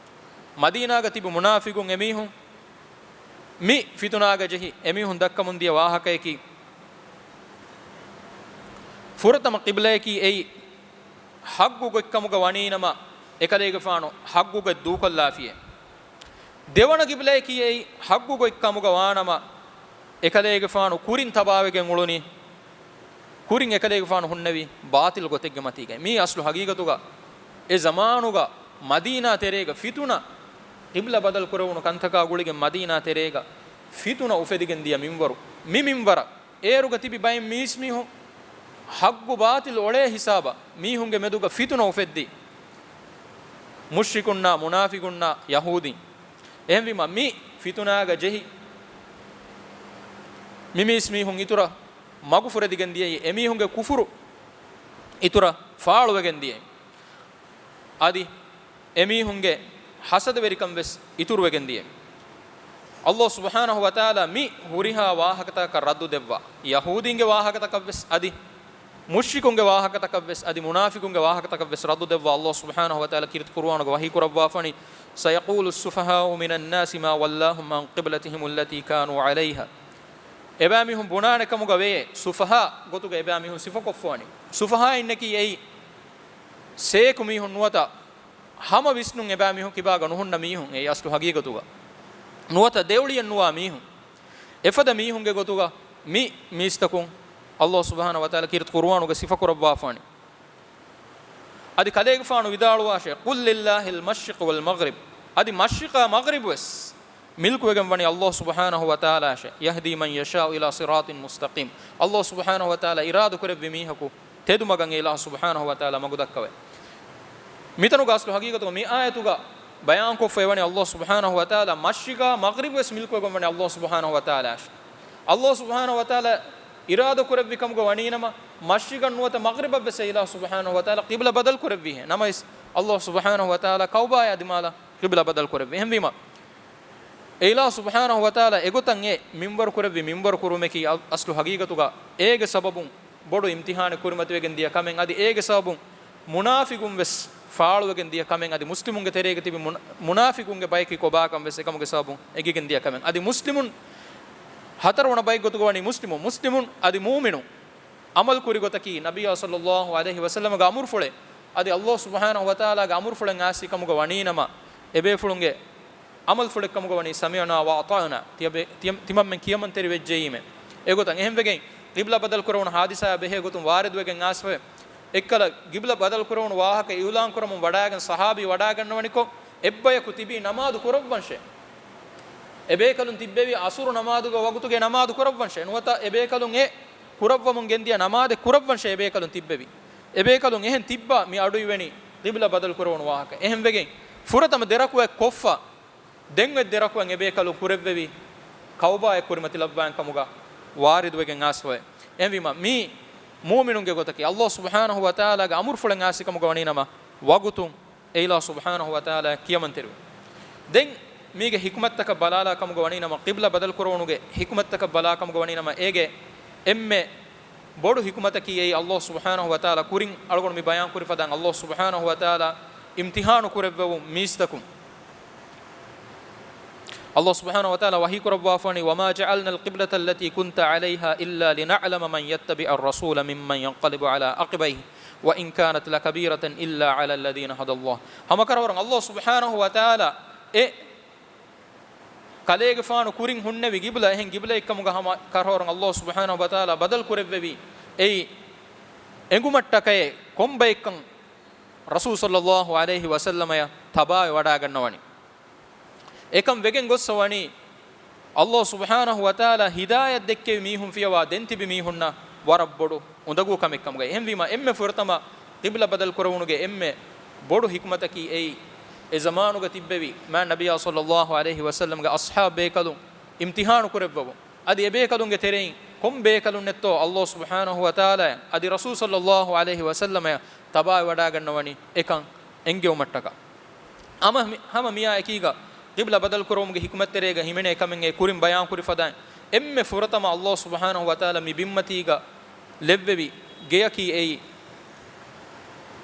މަދީނާގަ ތިބި މުނާފިޤުން އެމީހުން މި ފިތުނާގަ ޖެހި އެމީހުން ދައްކަމުން ދިޔަ ވާހަކަޔަކީ، ފުރަތަމަ ޤިބްލަޔަކީ އެއީ ޙައްޤު ގޮތްކަމުގަ ވަނީނަމަ، އެކަލޭގެފާނު ޙައްޤު ގޮތް ދޫކޮށްލާފިޔޭ. ދެވަނަ ޤިބްލަޔަކީ އެއީ ޙައްޤު ގޮތްކަމުގަ ވާނަމަ، އެކަލޭގެފާނު ކުރިން ތަބާވެގެން އުޅުނީ، ކުރިން އެކަލޭގެފާނު ހުންނެވީ ބާޠިލް ގޮތެއްގެ މަތީގައި. މީ އަސްލު ޙަޤީޤަތުގަ އެ ޒަމާނުގަ މަދީނާ ތެރޭގަ ފިތުނަ، ޤިބްލަ ބަދަލު ކުރެވުނު ކަންތަކާ ގުޅިގެން މަދީނާ ތެރޭގަ ފިތުނަ އުފެދިގެން ދިޔަ މިންވަރު. މި މިންވަރަށް އޭރުގަ ތިބި ބައެއް މީސްމީހުން ޙައްޤު ބާޠިލް އޮޅޭ ހިސާބަށް މީހުންގެ މެދުގަ ފިތުނަ އުފެއްދި. މުޝްރިކުންނާ، މުނާފިގުންނާ، ޔަހޫދީން. އެހެންވީމަ، މި ފިތުނާގަ ޖެހި، މި މީސްމީހުން އިތުރަށް މަގު ފުރެދިގެން ދިޔައީ، އެމީހުންގެ ކުފުރު އިތުރަށް ފާޅުވެގެން ދިޔައީ. އަދި އެމީހުންގެ ހަސަދަވެރިކަން ވެސް އިތުރުވެގެން ދިޔައީ. ﷲ ސުބްޙާނަހު ވަތަޢާލާ މި ހުރިހާ ވާހަކަތަކަށް ރައްދު ދެއްވާ، ޔަހޫދީންގެ ވާހަކަތަކަށް ވެސް އަދި މުޝްރިކުންގެ ވާހަކަތަކަށް ވެސް އަދި މުނާފިޤުންގެ ވާހަކަތަކަށް ވެސް ރައްދު ދެއްވާ ﷲ ސުބްޙާނަހު ވަތަޢާލާ ކީރިތި ޤުރުއާނުގަ ވަޙީ ކުރައްވާފަނީ، سيقول السفهاء من الناس ما ولاهم عن قبلتهم التي كانوا عليها. އެބައިމީހުން ބުނާނެ ކަމުގަ ވެޔޭ، ސުފަހާ ގޮތުގަ އެބައިމީހުން ސިފަކޮށްފަވަނީ. ސުފަހާ އިންނަކީ އެއީ ސޭކު މީހުން ނުވަތަ ހަމަ ވިސްނުން އެބައިމީހުން ކިބާގަ ނުހުންނަ މީހުން އެއީ އަސްލު ހަގީގަތުގަ. ނުވަތަ ދެއުޅިއެއް ނުވާ މީހުން. އެފަދަ މީހުންގެ ގޮތުގަ މި މީސްތަކުން ﷲ ސުބްޙާނަހު ވަތަޢާލާ ކީރިތި ޤުރުއާނުގަ ސިފަކުރައްވާފާނެ. އަދި ކަލޭގެފާނު ވިދާޅުވާށޭ، قل لله المشرق والمغرب. އަދި މަޝްރިޤާ މަޣްރިބު ވެސް މިލްކުވެގެން ވަނީ ﷲ ސުބްޙާނަހު ވަތަޢާލާށޭ. يهدي من يشاء إلى صراط مستقيم. ﷲ ސުބްޙާނަހު ވަތަޢާލާ އިރާދަކުރެއްވި މީހަކު ތެދުމަގަށް އެ އިލާހު ސުބްޙާނަހު ވަތަޢާލާ މަގު ދައްކަވައި. މިތަނުގަ އަސްލު ހަގީގަތުގަ މި އާޔަތުގަ ބަޔާންކޮށްފައި ވަނީ ﷲ ސުބްޙާނަހު ވަތަޢާލާ މަޝްރިޤާ މަޣްރިބު ވެސް މިލްކުވެގެން ވަނީ ﷲ ސުބްޙާނަހު ވަތަޢާލާ. ﷲ ސުބްޙާނަހު ވަތަޢާލާ އިރާދަކުރެއްވި ކަމުގަ ވަނީނަމަ، މަޝްރިޤަށް ނުވަތަ މަޣްރިބަށް ވެސް އެ އިލާހު ސުބްޙާނަހު ވަތަޢާލާ ޤިބްލަ ބަދަލު ކުރެއްވީހޭ. ނަމަވެސް، ﷲ ސުބްޙާނަހު ވަތަޢާލާ ކަޢުބާއާ ދިމާލަށް ޤިބްލަ ބަދަލު ކުރެއްވި. އެހެންވީމަ، އެ އިލާހު ސުބްޙާނަހު ވަތަޢާލާ އެގޮތަށް އެ މިންވަރު ކުރެއްވި މިންވަރު ކުރުމަކީ އަ-، އަސްލު ހަގީގަތުގަ އޭގެ ސަބަބުން ބޮޑު އިމްތިޙާނެއް ކުރިމަތިވެގެން ދިޔަ ކަމެއް، އަދި އޭގެ ސަބަބުން މުނާފިގުން ވެސް ފާޅުވެގެން ދިޔަ ކަމެއް، އަދި މުސްލިމުންގެ ތެރޭގަ ތިބި މުނާ-، މުނާފިގުންގެ ބަޔަކީ ކޮބާކަން ވެސް އެކަމުގެ ސަބަބުން އެނގިގެން ދިޔަ ކަމެއް. އަދި މުސްލިމުން ހަތަރުވަނަ ބައެއްގޮތުގަ ވަނީ މުސްލިމުން، މުސްލިމުން އަދި މޫމިނުން ޢަމަލު ކުރި ގޮތަކީ ނަބިއްޔާ ޞައްލައްލާހު ޢަލައިހި ވަސައްލަމަގެ އަމުރުފުޅެއް، އަދި ﷲ ސުބްޙާނަހު ވަތަޢާލާގެ އަމުރުފުޅެއް އާސީ ކަމުގަ ވަނީނަމަ، އެބޭފުޅުންގެ ޢަމަލުފުޅެއްކަމުގަ ވަނީ ސަމިޢްނާ ވައަޠަޢްނާ، ތިޔަބެ-، ތިޔަ-، ތިމަންމެން ކިޔަމަންތެރިވެއްޖެއީމެ. އެގޮތަށް އެހެންވެގެން، ޤިބްލަ ބަދަލު ކުރެވުނު ޙާދިސާއާ ބެހޭ ގޮތުން ވާރިދުވެގެން އާސްފަވެ. އެއްކަލަ ޤިބްލަ ބަދަލު ކުރެވުނު ވާހަކަ އިޢުލާން ކުރަމުން ވަޑާގެން ޞަޙާބީ ވަޑާގަންނަވަނިކޮށް، އެއްބަޔަކު ތިބީ ނަމާދު ކުރައްވަންށޭ. އެބޭކަލުން ތިއްބެވި ޢަޞުރު ނަމާދުގެ ވަގުތުގެ ނަމާދު ކުރައްވަންށޭ. ނުވަތަ އެބޭކަލުން އެ ކުރައްވަމުން ގެންދިޔަ ނަމާދެއް ކުރައްވަންށޭ އެބޭކަލުން ތިއްބެވި. އެބޭކަލުން އެހެން ތިއްބާ މި އަޑުއިވެނީ ޤިބްލަ ބަދަލު ކުރެވުނު ވާހަކަ. އެހެންވެގެން ފުރަތަމަ ދެރަކުޢަތް ކޮށްފަ، ދެން އޮތް ދެރަކުޢަތް އެބޭކަލުން ކުރެއްވެވި ކަޢުބާއެއް ކުރިމަތިލައްވާން ކަމުގަ ވާރިދުވެގެން އާސްފަވެ. އެހެންވީމަ، މީ މޫމިނުންގެ ގޮތަކީ، ﷲ ސުބްޙާނަހު ވަތަޢާލާގެ އަމުރުފުޅެއް އާސި ކަމުގަ ވަނީނަމަ، ވަގުތުން އެ އިލާހު ސުބްޙާނަހު ވަތަޢާލާ ކިޔަމަންތެރިވުން. ދެން މީގެ ޙިކުމަތްތަކަށް ބަލާލާ ކަމުގަ ވަނީނަމަ، ޤިބްލަ ބަދަލު ކުރެވުނުގެ ޙިކުމަތްތަކަށް ބަލާ ކަމުގަ ވަނީނަމަ، އޭގެ އެންމެ ބޮޑު ޙިކުމަތަކީ އެއީ، ﷲ ސުބްޙާނަހު ވަތަޢާލާ ކުރިން އަޅުގަނޑު މި ބަޔާން ކުރި ފަދައިން، ﷲ ސުބްޙާނަހު ވަތަޢާލާ އިމްތިޙާނު ކުރެއްވެވުން މީސްތަކުން. ﷲ ސުބްޙާނަހު ވަތަޢާލާ ވަޙީ ކުރައްވާފަވަނީ، وما جعلنا القبلة التي كنت عليها إلا لنعلم من يتبع الرسول ممن ينقلب على عقبيه وإن كانت لكبيرة إلا على الذين هدى الله. ހަމަ ކަށަވަރުން ﷲ ސުބްޙާނަހު ވަތަޢާލާ އެ ކަލޭގެފާނު ކުރިން ހުންނެވި ޤިބްލަ އެހެން ޤިބްލައެއްކަމުގަ ހަމަ ކަށަވަރުން ﷲ ސުބްޙާނަހު ވަތަޢާލާ ބަދަލު ކުރެއްވެވީ، އެއީ އެނގުމަށްޓަކައި ކޮންބައެއްކަން ރަސޫލު ޞައްލައްލާހު ޢަލައިހި ވަސައްލަމަޔަށް ތަބާވެ ވަޑާގަންނަވަނީ. އެކަން ވެގެން ގޮއްސަ ވަނީ، ﷲ ސުބްޙާނަހު ވަތަޢާލާ ހިދާޔަތް ދެއްކެވި މީހުން ފިޔަވާ ދެން ތިބި މީހުންނަށް ވަރަށް ބޮޑު އުނދަގޫ ކަމެއް ކަމުގައި. އެހެންވީމަ، އެންމެ ފުރަތަމަ ޤިބްލަ ބަދަލު ކުރެވުނުގެ އެންމެ ބޮޑު ޙިކުމަތަކީ އެއީ، އެ ޒަމާނުގަ ތިއްބެވި މާތް ނަބިއްޔާ ޞައްލައްލާހު ޢަލައިހި ވަސައްލަމްގެ އަޞްޙާބު ބޭކަލުން އިމްތިޙާނު ކުރެއްވަވުން. އަދި އެބޭކަލުންގެ ތެރެއިން ކޮން ބޭކަލުންނެއްތޯ ﷲ ސުބްޙާނަހު ވަތަޢާލާއަށް އަދި ރަސޫލު ޞައްލައްލާހު ޢަލައިހި ވަސައްލަމަޔަށް ތަބާވެވަޑާގަންނަވަނީ އެކަން އެންގެވުމަށްޓަކާ. ހަމަ މި-، ހަމަ މިއާ އެކީގަ ޤިބްލަ ބަދަލު ކުރުމުގެ ޙިކުމަތްތެރޭގަ ހިމެނޭ ކަމެއް އެ ކުރިން ބަޔާން ކުރި ފަދައިން، އެންމެ ފުރަތަމަ ﷲ ސުބްޙާނަހު ވަތަޢާލާ މި ބިންމަތީގަ ލެއްވެވި ގެޔަކީ އެއީ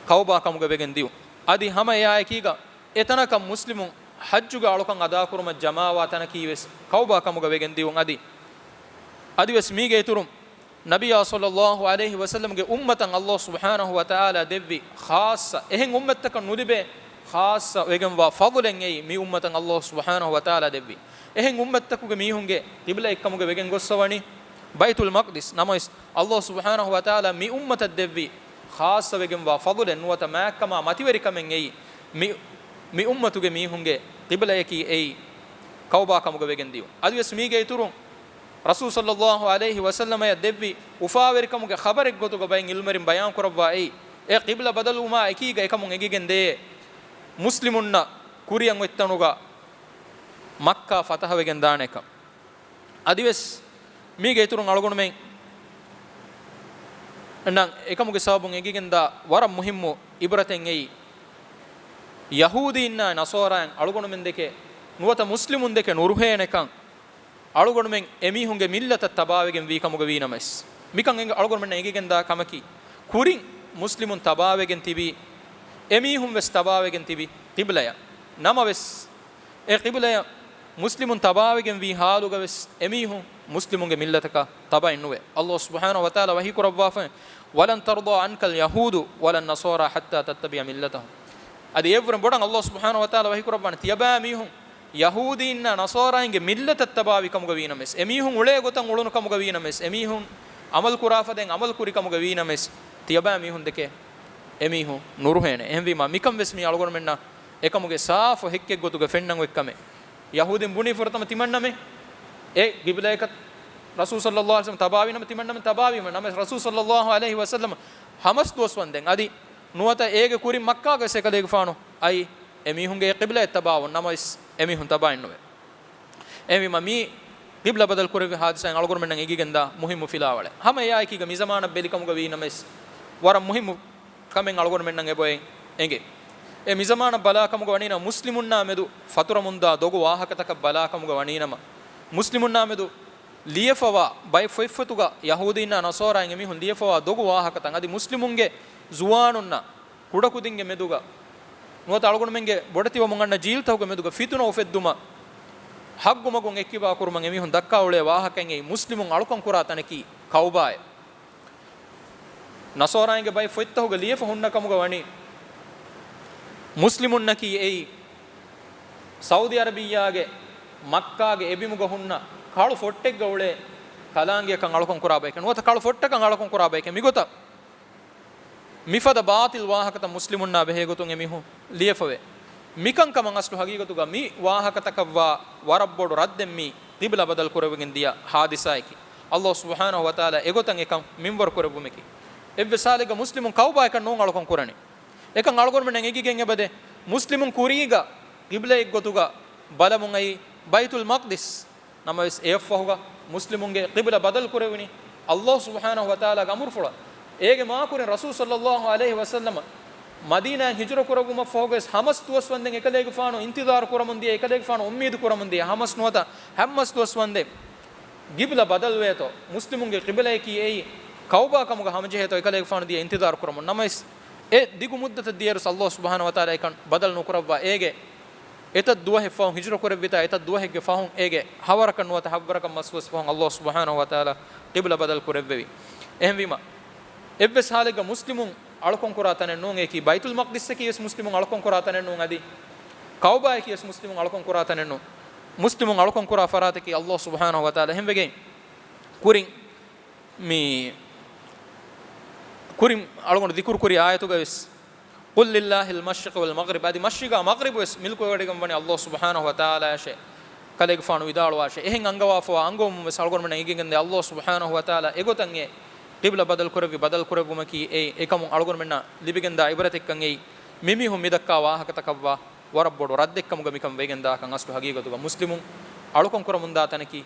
ކަޢުބާ ކަމުގަ ވެގެން ދިޔުން. އަދި ހަމަ އެއާ އެކީގަ އެތަނަކަށް މުސްލިމުން ޙައްޖުގެ އަޅުކަން އަދާކުރުމަށް ޖަމާވާ ތަނަކީ ވެސް ކަޢުބާ ކަމުގަ ވެގެން ދިޔުން. އަދި، އަދިވެސް މީގެ އިތުރުން ނަބިއްޔާ ޞައްލައްލާހު ޢަލައިހި ވަސައްލަމްގެ އުއްމަތަށް ﷲ ސުބްޙާނަހު ވަތަޢާލާ ދެއްވި ޚާއްޞަ، އެހެން އުއްމަތްތަކަށް ނުލިބޭ ޚާއްޞަ ވެގެންވާ ފަޟުލެއް އެއީ މި އުއްމަތަށް ﷲ ސުބްޙާނަހު ވަތަޢާލާ ދެއްވި. އެހެން އުއްމަތްތަކުގެ މީހުންގެ ޤިބްލައެއްކަމުގަ ވެގެން ގޮއްސަވަނީ ބައިތުލް މަޤްދިސް. ނަމަވެސް، ﷲ ސުބްޙާނަހު ވަތަޢާލާ މި އުއްމަތަށް ދެއްވި ޚާއްޞަ ވެގެންވާ ފަޟުލެއް ނުވަތަ މާތްކަމާ މަތިވެރިކަމެއް އެއީ، މި، މި އުއްމަތުގެ މީހުންގެ ޤިބްލަޔަކީ އެއީ ކަޢުބާ ކަމުގަ ވެގެން ދިޔުން. އަދިވެސް މީގެ އިތުރުން ރަސޫލު ޞައްލައްލާހު ޢަލައިހި ވަސައްލަމަޔަށް ދެއްވި އުފާވެރިކަމުގެ ޚަބަރެއްގޮތުގަ ބައެއް ޢިލްމުވެރިން ބަޔާން ކުރައްވާ އެއީ، އެ ޤިބްލަ ބަދަލުވުމާ އެކީގަ އެކަމުން އެނގިގެން ދޭ. މުސްލިމުންނަށް ކުރިއަށް އޮތްތަނުގަ މައްކާ ފަތަހަވެގެން ދާނެކަން. އަދިވެސް މީގެ އިތުރުން އަޅުގަނޑުމެން ނަން އެކަމުގެ ސަބަބުން އެނގިގެންދާ ވަރަށް މުހިއްމު އިބްރަތެއް އެއީ، ޔަހޫދީންނާ ނަޞާރާއިން އަޅުގަނޑުމެން ދެކެ ނުވަތަ މުސްލިމުން ދެކެ ނުރުހޭނެކަން، އަޅުގަނޑުމެން އެމީހުންގެ މިއްލަތަށް ތަބާވެގެން ވީ ކަމުގަ ވީ ނަމަވެސް، މިކަން އެނގ-، އަޅުގަނޑުމެންނަށް އެނގިގެންދާ ކަމަކީ، ކުރިން މުސްލިމުން ތަބާވެގެން ތިބީ، އެމީހުން ވެސް ތަބާވެގެން ތިބި ޤިބްލަޔަށް. ނަމަވެސް، އެ ޤިބްލަޔަށް މުސްލިމުން ތަބާވެގެން ވީ ޙާލުގަ ވެސް އެމީހުން މުސްލިމުންގެ މިއްލަތަކަށް ތަބައެއް ނުވޭ. ﷲ ސުބްޙާނަހޫ ވަތަޢާލާ ވަޙީ ކުރައްވާފައި، "ولن ترضى عنك اليهود ولا النصارى حتى تتبع ملتهم." އަދި އެއަށްވުރެން ބޮޑަށް ﷲ ސުބްޙާނަހޫ ވަތަޢާލާ ވަޙީ ކުރައްވާނެ، ތިޔަބައިމީހުން ޔަހޫދީންނާ ނަޞާރާއިންގެ މިއްލަތަށް ތަބާވި ކަމުގަ ވީ ނަމަވެސް، އެމީހުން އުޅޭ ގޮތަށް އުޅުނު ކަމުގަ ވީ ނަމަވެސް، އެމީހުން ޢަމަލު ކުރާ ފަދައިން ޢަމަލު ކުރި ކަމުގަ ވީ ނަމަވެސް، ތިޔަބައިމީހުން ދެކެ އެމީހުން ނުރުހޭނެ. އެހެންވީމާ، މިކަން ވެސް މީ އަޅުގަނޑުމެންނަށް އެކަމުގެ ސާފު ހެއްކެއް ގޮތުގަ ފެންނަން އޮތް ކަމެއް. ޔަހޫދީން ބުނީ ފުރަތަމަ ތިމަންނަމޭ، އެ ޤިބްލަޔަކަށް ރަސޫލު ޞައްލައްލާހު ޢަލައިހި ވަސައްލަމަ ތަބާވީ ނަމަ ތިމަންނަމެން ތަބާވީމަ ނަމަވެސް، ރަސޫލު ޞައްލައްލާހު ޢަލައިހި ވަސައްލަމަ ހަމަސް ދުވަސް ވަންދެން އަދި ނުވަތަ އޭގެ ކުރިން މައްކާގަ ވެސް އެކަލޭގެފާނު އައީ އެމީހުންގެ އެ ޤިބްލަޔަށް ތަބާވުން ނަމަވެސް، އެމީހުން ތަބާއެއްނުވޭ. އެހެންވީމަ، މީ ޤިބްލަ ބަދަލު ކުރެއްވި ޙާދިސާއިން އަޅުގަނޑުމެންނަށް އެނގިގެންދާ މުހިއްމު ފިލާވަޅެއް. ހަމަ އެއާއެކީގަ މިޒަމާނަށް ބެލި ކަމުގަ ވީ ނަމަވެސް، ވަރަށް މުހިއްމު ކަމެއް އަޅުގަނޑުމެންނަށް އެބައޮތް އެނގޭ. އެ މިޒަމާނަށް ބަލާކަމުގަ ވަނީނަމަ، މުސްލިމުންނާ މެދު ފަތުރަމުންދާ ދޮގު ވާހަކަތަކަށް ބަލާކަމުގަ ވަނީނަމަ، މުސްލިމުންނާ މެދު ލިޔެފަވާ ބައެއް ފޮތްފޮތުގަ ޔަހޫދީންނާ ނަޞާރާއިން އެމީހުން ލިޔެފަވާ ދޮގު ވާހަކަތައް އަދި މުސްލިމުންގެ ޒުވާނުންނަށް ކުޑަކުދިންގެ މެދުގަ ނުވަތަ އަޅުގަނޑުމެންގެ ބޮޑެތިވަމުން އަންނަ ޖީލްތަކުގެ މެދުގަ ފިތުނަ އުފެއްދުމަށް ޙައްގު މަގުން އެއްކިބާ ކުރުމަށް އެމީހުން ދައްކާ އުޅޭ ވާހަކައިން އެއީ މުސްލިމުން އަޅުކަން ކުރާ ތަނަކީ ކައުބާއޭ. ނަޞާރާއިންގެ ބައެއް ފޮތްތަކުގަ ލިޔެފަ ހުންނަ ކަމުގަ ވަނީ، މުސްލިމުންނަކީ އެއީ ސައުދީ އަރަބިއްޔާގެ މައްކާގެ އެބިމުގަ ހުންނަ ކަޅު ފޮއްޓެއްގަ އުޅޭ ކަލާނގެއަކަށް އަޅުކަން ކުރާ ބަޔެކޭ، ނުވަތަ ކަޅު ފޮއްޓަކަށް އަޅުކަން ކުރާ ބަޔެކޭ. މިގޮތަށް މިފަދަ ބާޠިލް ވާހަކަތައް މުސްލިމުންނާ ބެހޭގޮތުން އެމީހުން ލިޔެފަވޭ. މިކަންކަމަށް އަސްލު ހަގީގަތުގަ މި ވާހަކަތަކަށްވާ ވަރަށް ބޮޑު ރައްދެއް މީ ޤިބްލަ ބަދަލު ކުރެވިގެން ދިޔަ ޙާދިސާއަކީ. ﷲ ސުބްޙާނަހޫ ވަތަޢާލާ އެގޮތަށް އެކަން މިންވަރު ކުރެއްވުމަކީ. އެއްވެސް ޙާލެއްގަ މުސްލިމުން ކައުބާއަކަށް ނޫން އަޅުކަން ކުރަނީ. އެކަން އަޅުގަނޑުމެންނަށް އެނގިގެން އެބަދޭ، މުސްލިމުން ކުރީގަ ޤިބްލައެއްގޮތުގަ ބަލަމުން އައީ ބައިތުލް މަޤްދިސް. ނަމަވެސް އެއަށްފަހުގަ މުސްލިމުންގެ ޤިބްލަ ބަދަލު ކުރެވުނީ ﷲ ސުބްޙާނަހޫ ވަތަޢާލާގެ އަމުރުފުޅަށް. އޭގެ މާކުރިން ރަސޫލު ޞައްލައްލާހު ޢަލައިހި ވަސައްލަމަ މަދީނާއިން ހިޖުރަ ކުރެއްވުމަށްފަހުގަވެސް ހަމަސް ދުވަސް ވަންދެން އެކަލޭގެފާނު އިންތިޒާރު ކުރަމުން ދިޔަ، އެކަލޭގެފާނު އުއްމީދު ކުރަމުން ދިޔަ، ހަމަސް ނުވަތަ ހަމަސް ދުވަސް ވަންދެން ޤިބްލަ ބަދަލުވޭތޯ، މުސްލިމުންގެ ޤިބްލައަކީ އެއީ ކައުބާ ކަމުގަ ހަމަޖެހޭތޯ އެކަލޭގެފާނު ދިޔަ އިންތިޒާރު ކުރަމުން. ނަމަވެސް، އެ ދިގު މުއްދަތަށް ދިޔައިރު ﷲ ސުބްޙާނަހޫ ވަތަޢާލާ އެކަން ބަދަލު ނުކުރައްވާ އޭގެ އެތައް ދުވަހެއް ފަހުން ހިޖުރަ ކުރެއްވިތާ، އެތައް ދުވަހެއްގެ ފަހުން އޭގެ ހަވަރަކަށް ނުވަތަ ހައްވަރަކަށް މަސްވެސް ފަހުން ﷲ ސުބްޙާނަހޫ ވަތަޢާލާ ޤިބްލަ ބަދަލު ކުރެއްވެވި. އެހެންވީމަ، އެއްވެސް ހާލެއްގަ މުސްލިމުން އަޅުކަން ކުރާ ތަނެއް ނޫން. އެއީކީ ބައިތުލް މަޤްދިސްއަކީ ވެސް މުސްލިމުން އަޅުކަން ކުރާ ތަނެއް ނޫން. އަދި ކައުބާއަކީ ވެސް މުސްލިމުން އަޅުކަން ކުރާ ތަނެއް ނޫން. މުސްލިމުން އަޅުކަން ކުރާ ފަރާތަކީ ﷲ ސުބްޙާނަހޫ ވަތަޢާލާ. އެހެންވެގެން ކުރިން މި، ކުރިން އަޅުގަނޑު ޛިކުރު ކުރި އާޔަތުގަ ވެސް، "قل لله المشرق والمغرب." އަދި މަޝްރިޤާ މަޣްރިބު ވެސް މިލްކުވެވަޑައިގަންވަނީ ﷲ ސުބްޙާނަހޫ ވަތަޢާލާއަށޭ. ކަލޭގެފާނު ވިދާޅުވާށޭ. އެހެން އަންގަވާފަވާ އަންގަވަމުން ވެސް އަޅުގަނޑުމެންނަށް އެނގިގެންދޭ ﷲ ސުބްޙާނަހޫ ވަތަޢާލާ އެގޮތަށް އެ ޤިބްލަ ބަދަލު ކުރެއްވި ބަދަލު ކުރެއްވުމަކީ އެ، އެކަމުން އަޅުގަނޑުމެންނަށް ލިބިގެންދާ ޢިބްރަތެއްކަން އެއީ. މިމީހުން މިދައްކާ ވާހަކަތަކަށްވާ ވަރަށް ބޮޑު ރައްދެއްކަމުގަ މިކަން ވެގެންދާކަން. އަސްލު ހަގީގަތުގަ މުސްލިމުން އަޅުކަން ކުރަމުންދާ ތަނަކީ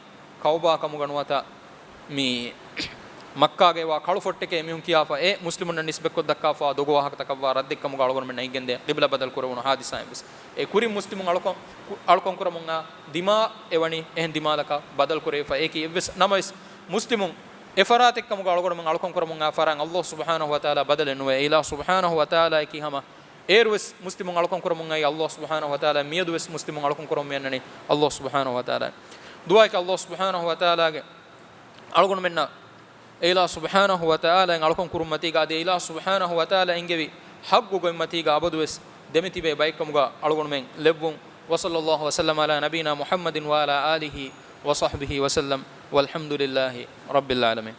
ކައުބާ ކަމުގަ ނުވަތަ މި މައްކާގައިވާ ކަޅު ފޮއްޓެކޭ މީހުން ކިޔާފަ، އެ މުސްލިމުންނަށް ނިސްބަތްކޮށް ދައްކާފަ ދޮގު ވާހަކަތަކަށްވާ ރައްދެއްކަމުގަ އަޅުގަނޑުމެންނަށް އެނގިގެންދޭ ޤިބްލަ ބަދަލު ކުރެވުނު ހާދިސާއިން ވެސް. އެ ކުރިން މުސްލިމުން އަޅުކަން، އަޅުކަން ކުރަމުން އާ ދިމާ އެވަނީ އެހެން ދިމާލަކަށް ބަދަލު ކުރެވިފަ. އެއީކީ އެއްވެސް ނަމަވެސް މުސްލިމުން އެ ފަރާތެއްކަމުގަ އަޅުގަނޑުމެން އަޅުކަން ކުރަމުން އާ ފަރާތް ﷲ ސުބްޙާނަހޫ ވަތަޢާލާ ބަދަލެއް ނުވޭ. އިލާހު ސުބްޙާނަހޫ ވަތަޢާލާއަކީ ހަމަ އޭރުވެސް މުސްލިމުން އަޅުކަން ކުރަމުން އައި ﷲ ސުބްޙާނަހޫ ވަތަޢާލާ، މިއަދުވެސް މުސްލިމުން އަޅުކަން ކުރަމުން އަންނަނީ ﷲ ސުބްޙާނަހޫ ވަތަޢާލާ. ދުޢާއަކީ ﷲ ސުބްޙާނަހޫ ވަތަޢާލާގެ އަޅުގަނޑުމެންނަށް އެ އިލާހު ސުބްޙާނަހޫ ވަތަޢާލާއިން އަޅުކަން ކުރުން މަތީގަ، އަދި އެ އިލާހު ސުބްޙާނަހޫ ވަތަޢާލާ އެންގެވި ޙައްޤު ގޮތް މަތީގަ އަބަދުވެސް ދެމިތިބޭ ބައެއްކަމުގަ އަޅުގަނޑުމެން ލެއްވުން. وصلى الله وسلم على نبينا محمد وعلى آله وصحبه وسلم والحمد لله رب العالمين.